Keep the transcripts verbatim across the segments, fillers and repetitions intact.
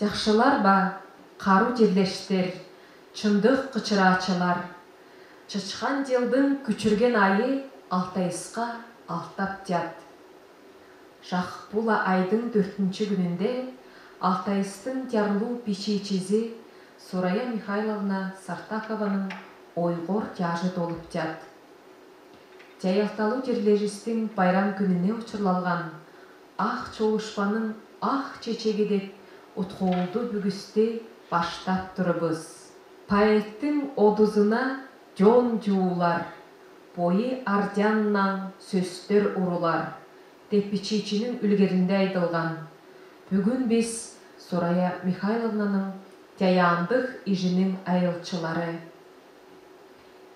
Чахшылар ба, кару тирлештер, чындык кычыраачылар. Чычхан йылдын күчирген айы Алтайсха алтап тият. Шахпула айдын дөртинчи күнинде Алтайстын тярлу бичиичизи Сурая Михайловна Сартакованың ойгор тяжы толуп тият. Тяялталу тирлежистин байрам күнүне учурлалган «Ах чолушпаның ах чечеги» деп уткулду бүгүстү баштап турабыз. «Поэттиң одузуна чон чуулар, бойы ардяннаң сөстер урулар» деп бичиичиниң үлгеринде айтылган. Бүгүн биз Сурая Михайловнаның тяяндык ижиниң айылчылары.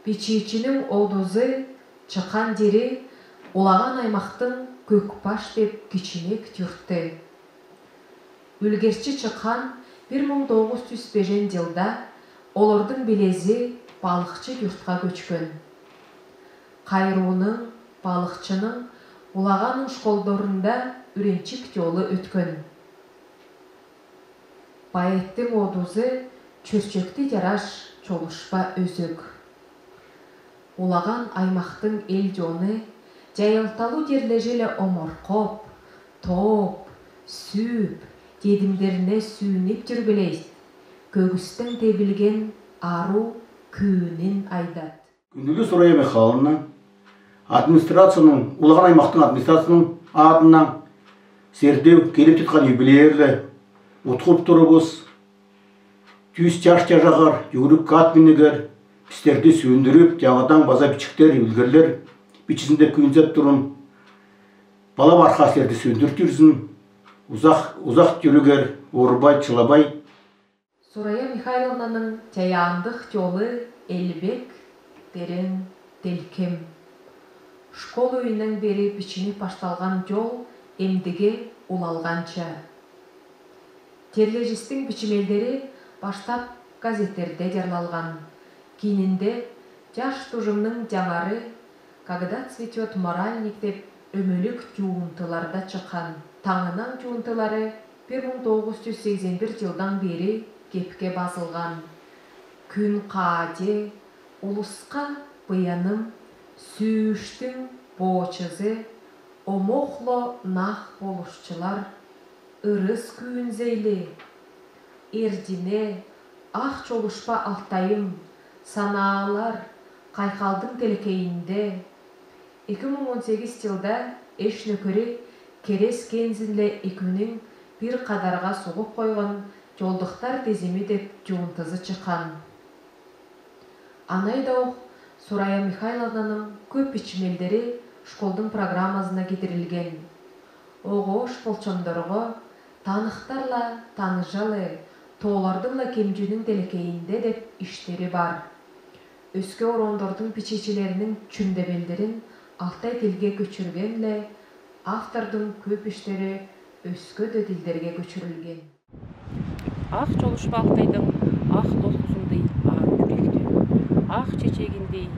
Бичиичиниң одузу чыккан ери Улаган аймактың Көкбаш деп кичинек юрту. Үлгерчи чыккан бир муң тогуз чүз бежен йылда олордуң билези балыкчы юртка көчкөн. Кайрууну, балыкчының Улаганның школдорунда үйренчик чолу өткен. Поэттиң одузу чөрчекти чараш чолушпа өзек. Улаган аймактың эл чону тяялталу тирлежи-ле оморкоп, тооп, сүүп, тедимдерине сүүнип тиргелейт, көгүстен тебилген ару күүнүн айдат. Күндүлү Сурая Михайловна, администрацияның, Улаган аймактың администрацияның адынан силерди келип чыккан юбилейлер-ле уткуп турабыз. Тюс чаш чажагар, югүрүк аат минигер, бистерди сүүндирип, яңадан база бичиктер, үлгерлер бичизин деп күүнзеп турам. Бала-барха силерди сүүндирип жүрзүн. Узак, узак юрюгер, оорубай, чылабай. Сурая Михайловнаның тяяндык чолу элбек, терен, делкем. Школ үйүнөн бери бичинип башталган чол эмдиге улалганча. Тирлежистиң бичимелдери баштап газеттерде чарлалган. Кийининде «Чаш тужумнуң чаңары», «Когда цветёт моральник» деп өмөлүк чуунтуларда чыккан. Таңыннаң чуунтулары бир муң тогуз чүз сегизен бир йылдан бери кепке базылган. «Күн кааде», «Улуска быяным», «Сүүштүң боочузу», «Омохло нах болушчулар», «Ырыс күүнзейли», «Эрдине», «Ах чолушпа Алтайым», «Санаалар», «Кайкалдың тилекейинде». Эки муң он сегиз йылда эш нөкери Керес Кензин-ле экүүнүн бир кадарга сугуп койгон «Чолдуктар тизими» деп чуунтузу чыккан. Анайда ох Сурая Михайловнаның көп бичимелдери школдуң программазына кидирилген. «Огош болчондорго», «Таныктарлар-ла таныжалы», «Тоолардың-ла кемчүүнүн тилекейинде» деп иштери бар. Өске ороондордуң бичиичилериниң чүндемелдерин алтай тилге көчүрген-ле, автордуң көп иштери өске-де тилдерге көчүрүлген. Ах чолушпа Алтайдың ах долгузундый ару юректүү, ах чечегиндей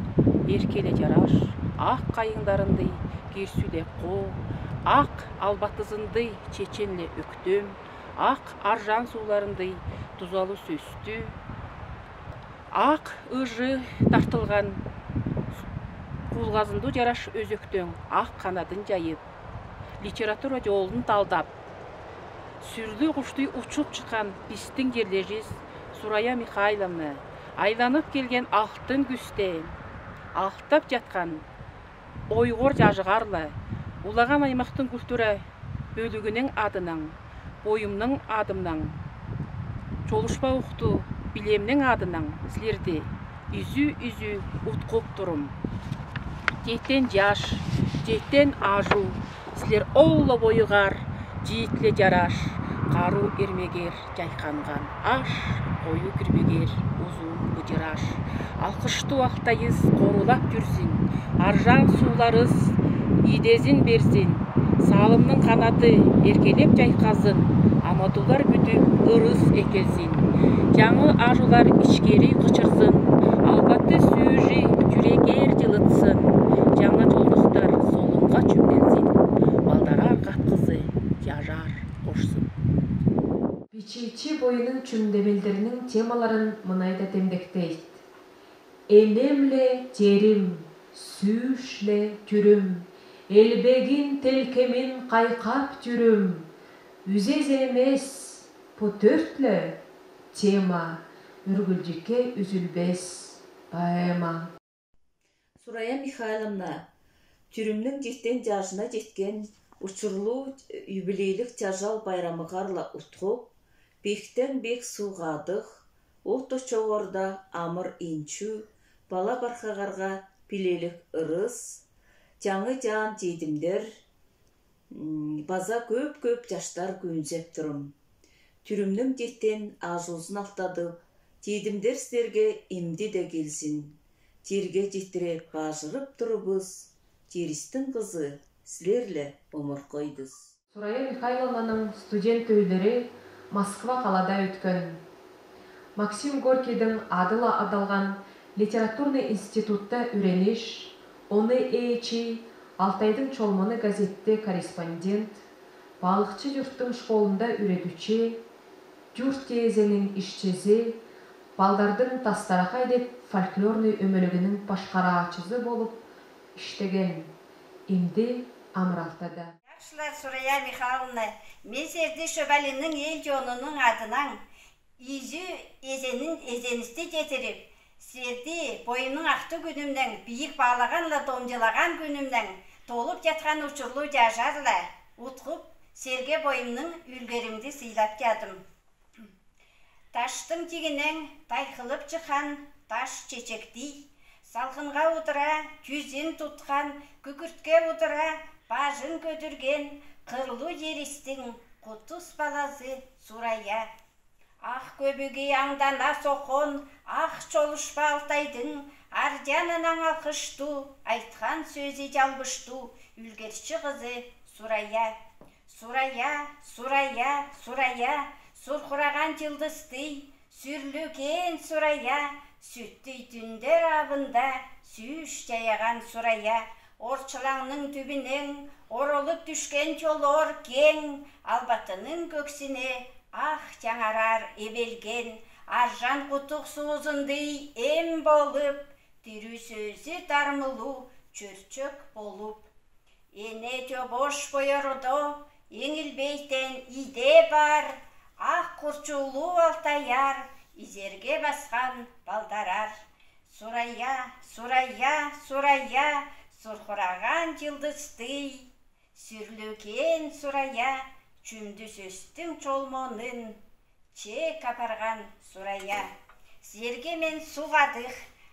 эрке-ле чараш, ах кайыңдарындай кирсүү-ле коо, ах албатызындай чечен-ле өктем, ах аржаан сууларындай тузалуу сөстүү, ах ыжыы тартылган куулгазындуу чараш өзөктөң ах канадын чайып, литература чолун талдап, сүрлүү куштай учуп чыккан бистиң тирлежис Сурая Михайловна айланып келген алтын күүсте алтап чаткан ойгор чажыгар-ла Улаган аймактың культура бөлүгүнүң адынаң, бойумнуң адымнаң, чолушпа уктуу билемнең адынаң силерди изүү-изүү уткуп турум. Четен чаш, четен ажуу, силер ол-ла бойугар чиит-ле чараш, каруу эрмегер чайканган аш, кою кирбегер узун быжыраш. Алкыштуу Алтайыс корулап жүрзин, аржаан сууларыс идезин берзин, салымның канаты эркелеп чайкалзын, амадуулар бүдү ырыс экелзин. Жаңы ажуулар ичкери кычырзын, албаты сүүжи чүрегер жылытсын, жаңа чолдуктар солунга чүмлензин, балдарар каткызы чажар кошсун. Бичиичи бойнуң чүмдемелдеринин темаларын мынайда темдектейт. Энем ле терим, сүүш ле түрүм, элбегин, телкемин кайкап түрүм. Үзезе эмес, бу төрт ле тема үргүлдикке үзүлбес поэма. Сурая Михайловна, түрүмнүң читен чажына читкен учурлу юбилейлик чажал байрамыгар ла утхуп, бектен бек суугадых, от очогорда амыр энчүү, бала-бархагарға билелик ырыс, чаңы чаан чидимдер, м, база көп-көп чаштар күүнзеп турум. Түрүмнүң читен аажуузун алтадып, чидимдер силерге эмди де келзин. Чирге читире бажырып турубус, чиристиң кызы, силер ле омуркойдус. Сурая Михайловнаның студент өйлери Москва калада өткен. Максим Горькийдиң ады ла адалган литературный институтта үйрениш, оны ээчи, Алтайдың чолманы газетте корреспондент, Балыкчы Юрттуң школунда үйредүүчи, Юрт ээзенин ишчизи, балдардың «Тастаракай» деп фольклорный өмөлөгүнүң башкараачызы болуп иштеген. Эмди амыр Алтайда. Жакшылар, Сурая Михайловна, мен силерди Шөбалиниң эл-чонунуң адынаң изүү эзенин, эзенисти чедирип, силерди бойумнуң ахты күүнүмнең, бийик баалаган ла домчулаган күүнүмнең, толуп чаткан учурлу чажар ла утхуп, силерге бойумнуң үүлгеримди сыйлап чадым. Таштың тигинең тайхылып чыккан таш чечектей, салкынга удура тӱзин туткан, күкүртке удура бажын көдүрген кырлу чиристиң кутус баласы Сурая. Ах көбүги аңдана соккон ах чолушпа Алтайдың аржааныннаң алкыштуу, айткан сөөзү чалбыштуу, үүлгерчи кызы Сурая. Сурая, Сурая, Сурая, сурхураган чылдыстый, сүрлүген Сурая, сүттүй түндер авында сүүш чаяган Сурая, орчулаңның түбүнең оролуп дүшкен чолор кең, албатының көгсүне ах чаңарар эбелген, аржаан кутук суузундый эм болуп, тирүү сөөзү дармылуу чөрчөк болуп. Эне чобош бойордо эңилбейтен иде бар, ак курчуулуу Алтаяр изерге баскан балдарар. Сурая, Сурая, Сурая, сурхураган чылдыстый, сүрлүген Сурая, чүмдүс өстүң чолмонун чек апарган Сурая. Силерге мен суугадых,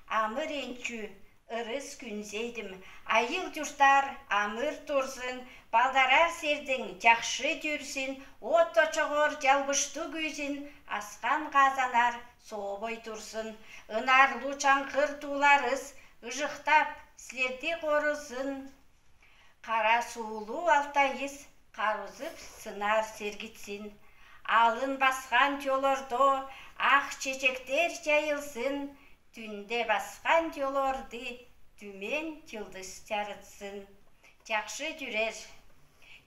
амыр энчүү, ырыс күүнзейдим. Айыл-чурттар амыр турзун, балдарар силердиң чакшы чүрзүн, от очогор чалбыштуу күүзүн аскан казанар сообой турзун. Ынарлуу чаңгыр тууларыс ыжыктап силерди корузун. Кара суулуу Алтайыс карузуп сынаар сергитсин. Алын баскан чолордо ак чечектер чайылсын, түнде баскан чолорду түмен чылдыс чарытсын. Чакшы чүрер,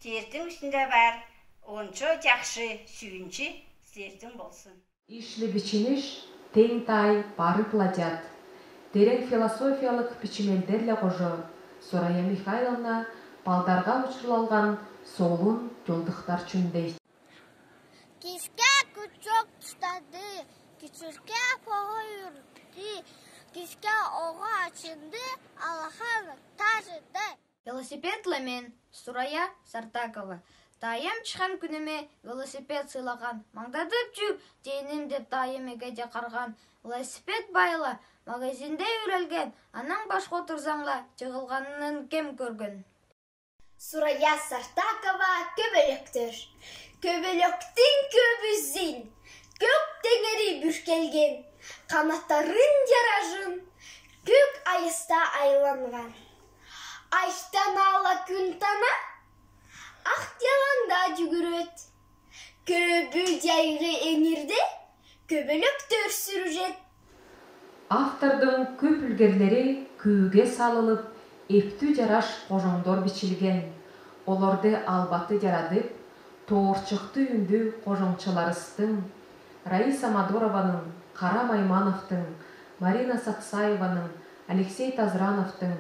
чердиң үстүнде бар ончо чакшы сүүнчү силердиң болсун. Иш ле бичиниш, тең-тай барып ла чат. Терең философиялык бичимелдер ле кожо Сурая Михайловна балдарга учурлалган солун чолдуктар чүндей. Киске кучок тустады, кичирке погой юртты, киске ога ачынды, алахан тажыды. Велосипед ле мен, Сурая Сартакова. Тайым чыккан күүнүме велосипед сыйлаган. Маңдадып чүр, тейним деп тайым эге де карган. Велосипед байла магазинде үрелген, анаң башка турзаң ла, чыгылганын кем көрген. Сурая Сартакова. Көбөлөктөр. Көбөлөктүң көбүзүн көк теңири бүркелген, канаттарын жаражын көк айыста айланган. Айтан ала күн тана, ак яланда жүгүрөт. Көбү жайгы эңирде көбөлөктөр сүрүжет. Автордуң көп үлгерлери күүге салылып, эптүү жараш кожоңдор бичилген. Олорду албаты жарадып, Творческий үнди кожоңчыларыстың, Раиса Мадурованың, Кара Маймановтың, Марина Саксаеваның, Алексей Тазрановтың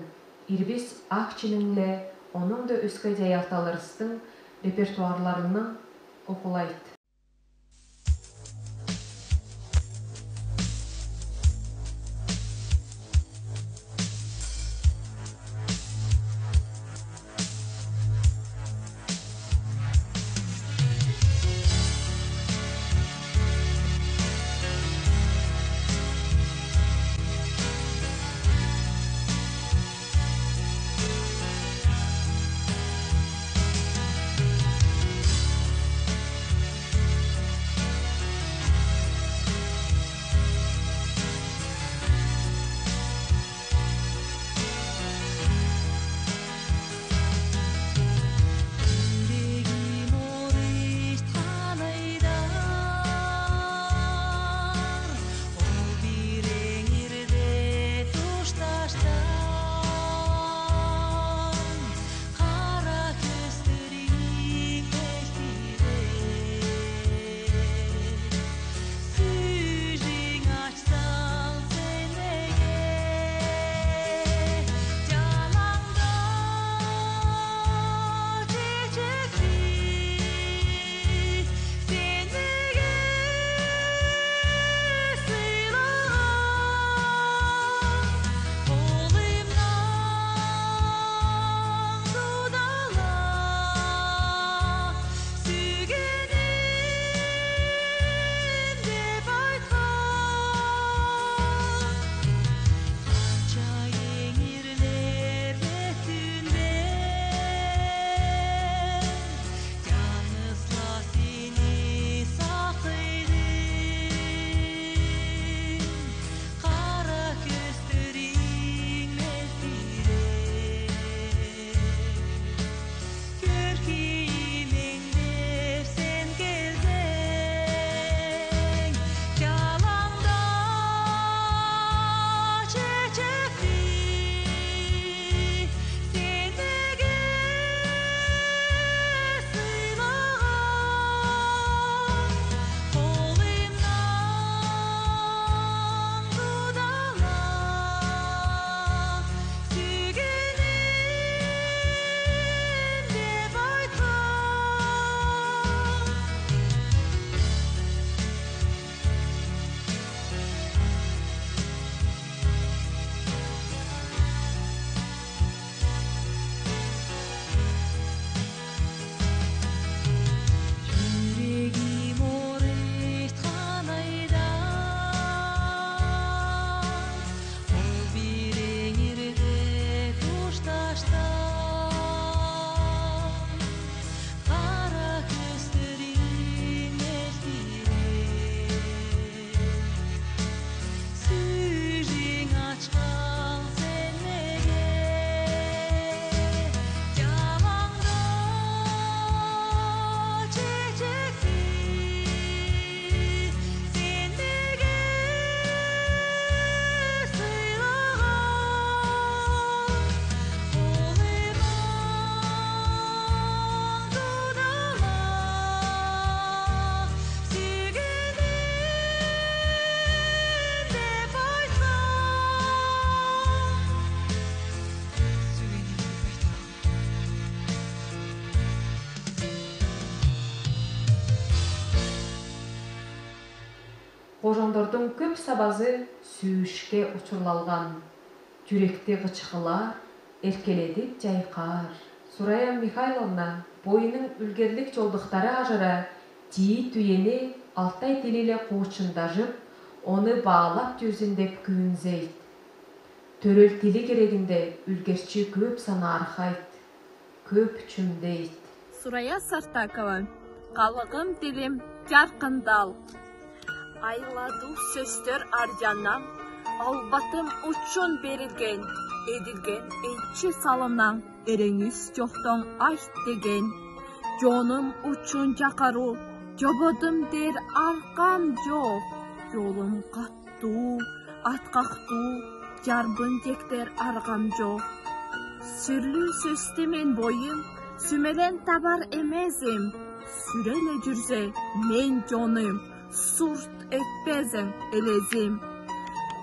«Ирбис» ахчаның ла, онуң да өске даяалталарыстың репертуарларынаң окулайт. Кожоңдордуң көп сабазы сүүшке учурлалган. Чүректе кычкылар, эркеледип чайкаар. Сурая Михайловна бойынның үлгерлик чолдуктары ажыра тии түйени алтай тилиле куучундажып, оны баалап чүрзүн деп күүнзейт. Төрел тили кирегинде үлгерчи көп санаархайт, көп чүмдейт. Сурая Сартакова. Калыгым тилим чаркындал. Айладуу сөстер аръяннан, албатым учун берилген, эдилген эйтчи салымнан, эреңис чоохтон айт деген. Чоным учун чакыруу, чободум дер аркам чок, чолум кат туу, аткактуу, чарбын чектер аргам чок. Сүрлүү сөстү мен бойым, Сүмелен табар эмезим, сүреле жүрзе мен чоным, сурт этпезен элезим.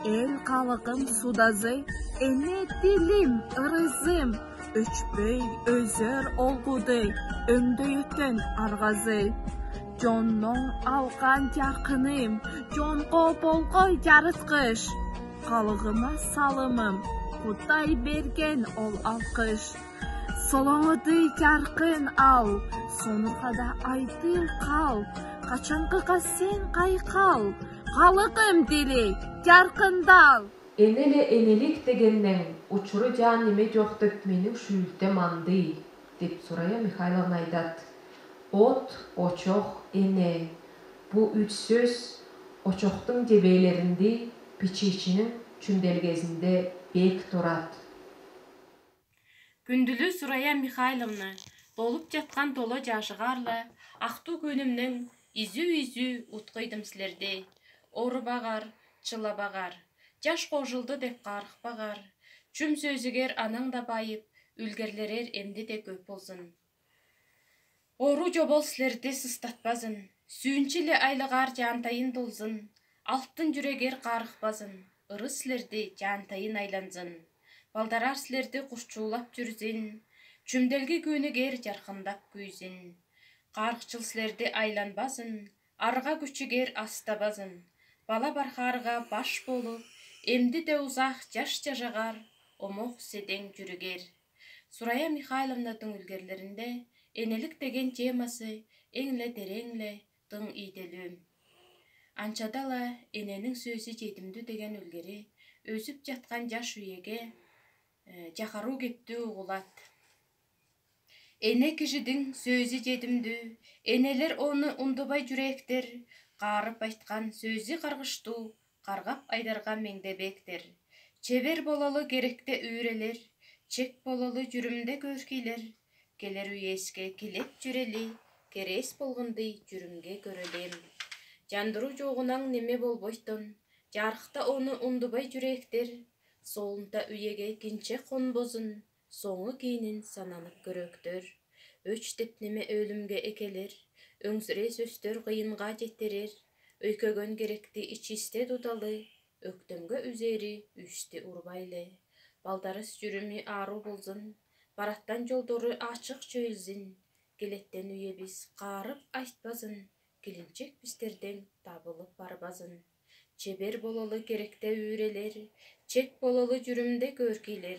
Эл халкым судазы, эне тилим, ырызым, өчпөй өзер олгуды, өңдөөйттен аргазы. Чоннон алган чаркыным, чонго болгой чарыткыш. Халкыма салымым, Кудай берген ол алкыш. Солоңуду чаркын ал, сонуңа да айдын кал. Качангыга сен кайгыл, халкым тили чаркындал. Энеле энелик дегеннең учуру чаан неме чок деп менің шүүлтем андый, деп Сурая Михайловна айтад. От, очох, эне. Бу үш сөз очохтың чебеелеринде, пичиичинің чүмделгезинде бек турад. Күндүлү Сурая Михайловна, толуп чаткан тола чашыгаарла, ахтуу күүнүмнең изүү-изүү уткуйдум силерди. Орубагар, чылабагар, чаш кожулду деп каарыхпагар, чүм сөзүгер анаң да байып, үлгерлерер эмди де көп болзун. Ору чобол силерди сыстатпазын, сүүнчү-ле айлыгаар чаантайын толзун, алтын чүрегер каарыхпазын, ырыс силерди чаантайын айланзын. Балдарар силерди курчуулап чүрзин, чүмделги күүнүгер чархындап күүзин. Каарыкчыл силерди айланбазын, арга күчүгер астабазын. Бала бархаарга баш болуп, эмди де узах чаш чажагар, омох седең чүрүгер. Сурая Михайловнадың үлгерлеринде энелик деген темасы эң-ле терең-ле, тың ийделүү. Анчада-ла «Энениң сөөзү чедимдүү» деген үлгери өзүп чаткан чаш уйеге, э, чахаруу кептүү угулад. Эне кижидиң сөөзү чедимдүү, энелер ону ундубай чүректер, каарып айткан сөөзү каргыштуу, каргап айдарга меңдебектер. Чебер бололу керекте үүрелер, чек бололу чүрүмде көркүйлер. Келер уееске килеп чүрели, керес болгондуй чүрүмге көрели. Чандыруу чогунан неме болбойтон, чарыхта ону ундубай чүректер, солунта уеге кинче конбозун, соңу кийинин сананып көрөктөр. Өч деп неме өлүмге экелер, өңсүре сөстөр кыйынга четтерер, өйкөген керекти ичисте туталы, өктемге үзери үсти урбайлы. Балдарыс чүрүмү ааруу болзун, бараттан чолдору ачык чөөлзүн, келеттен уебиз каарып айтпазын, килинчек бистерден табылып барбазын. Чебер бололу керекте үүрелер, чек бололу чүрүмде көркүйлер.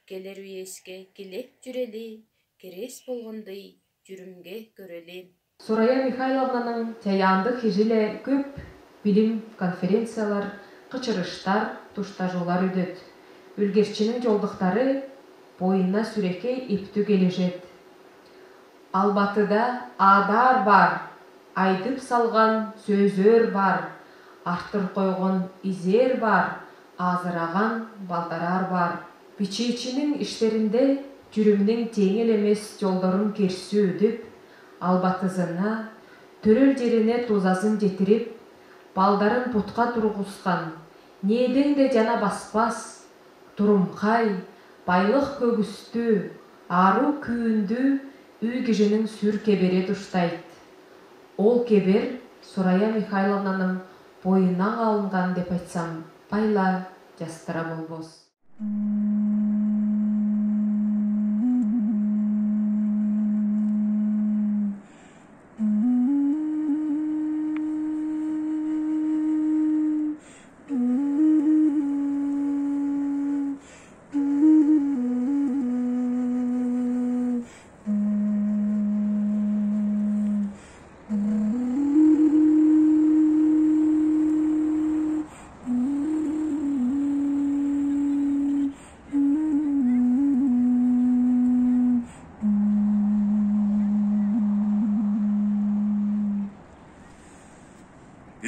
Келер уееске килеп чүрели, керес болгондуй чүрүмге көрели. Сурая Михайловнаның чаяандыг кижи-ле көп билим, конференциялар, кычырыштар, туштажуулар үдет. Үлгерчиниң чолдуктары бойына сүрекей иптүү кележет. Албатыда адар бар, айдып салган сөзөр бар, артыр койгон изер бар, азыраган балдарар бар. Бичиичиниң иштеринде чүрүмнүң теңел эмес чолдорун керсүү өдүп, албатызына, төрел черине тузазын четирип, балдарын бутка тургускан, нееден де чана баспас, турумхай, байлык көгүстүү, аруу күүндүү үй кижиниң сүр кебери туштайт. Ол кебер Сурая Михайловнаның бойыннаң алынган деп айтсам, байлаа частыра болбос.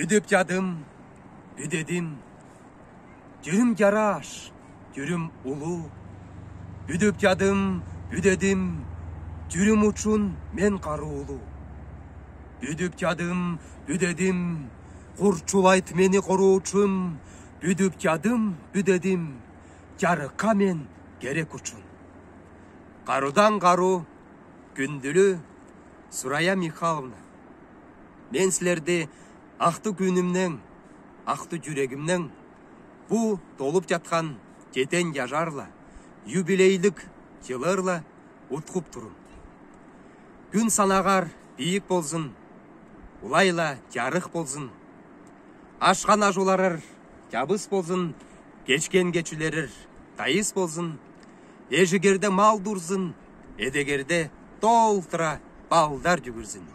Бүдүп чадым, бүдедим. Чүрүм чараш, чүрүм улуу. Бүдүп чадым, бүдедим. Чүрүм учун мен каруулуу. Бүдүп чадым, бүдедим. Курчулайт мени коруучум. Бүдүп чадым, бүдедим. Чарыкка мен керек учун. Карудан кару, Күүндүлү Сурая Михайловна, мен силерди ахты күүнүмнен, ахты жюрегимнен бу толуп жаткан жетен жашаарла, юбилейлик жылаарла утхуп турум. Күүн санагар бийик болзун, улайла жарых болзун. Ашкан ашууларар чабыс болзун, кешкен кечүүлерер тайыс болзун. Эжигерде мал турзун, эдегерде толтура балдар жүгүрзүн.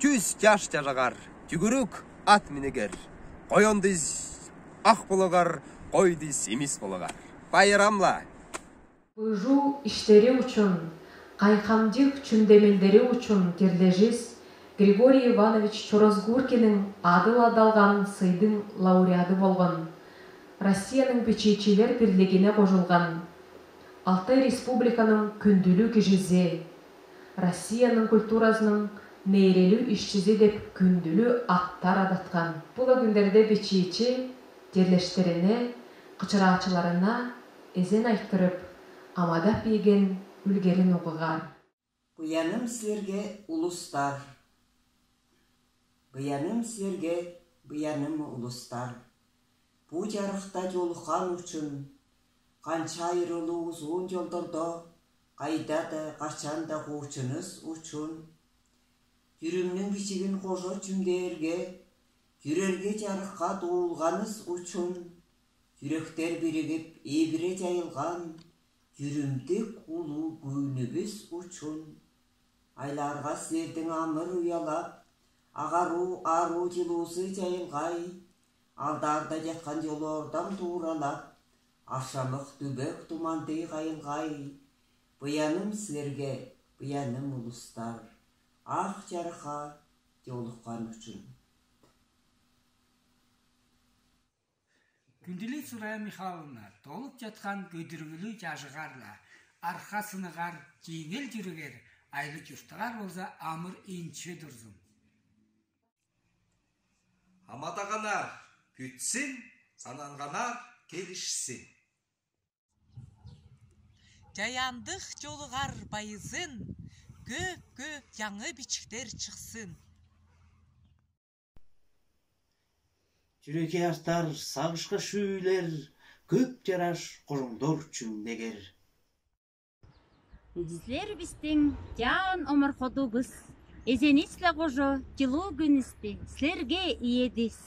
Чүс жаш жашагар, жүгүрүк ат минигер, коёндуй ах болагар, койдуй симис болагар. Байрамла! Ыжуу иштери учун, кайхамдыг чүндемелдери учун тирлежис Григорий Иванович Чорозгуркиниң адыл адалган сыйдың лауреады болган, Россияның бичиичилер бирлигине кожулган, Алтай Республиканың күүндүлү кижизи, Россияның культуразының нейрелүү ишчизи деп күүндүлү аттар адаткан. Бу ла күүндерде бичиичи тирлештерине, кычыраачыларына эзен айттырып, амадап иген үлгерин угугаар. Буяным силерге, улустар. Буяным силерге, буяным улустар. Бу жарыкта жолуккан учун, канча айырылуу узун жолдордо, кайда да, качан да хуучунуз учун. Юрүмнүң бичигин кожо чүмдээрге, юрерге жарыкка дуулганыз учун, юректер биригип, эбире жайылган, юрүмдүк улуу күүнүбүз учун. Айларга силердиң амыр уялап, агаруу, аруу жылуузу жайылгай, алдаарда жаткан жолоордон тууралап, ашамык дүбөк тумандый кайылгай. Буяным силерге, буяным улустар, ак жарыкка жолуккан учун. Күүндүлү Сурая Михайловна, толуп жаткан көдүрүмүлү жашыгаарла, арка сыныгар, жеңил жюрегер, айлы журтугар болза амыр инче турзун. Амадаганар бүтсүн, сананганар келишсин. Жаяндык жолугар байысын, көп-көп яңы бичиктер чыксын. Жюрекке артар сагышка шүүлер, көп жараш кожоңдор чүңнегер. Силер бистиң жаан омарходувус, эзенис ла кожо жылуу күүнүстү силерге иедис.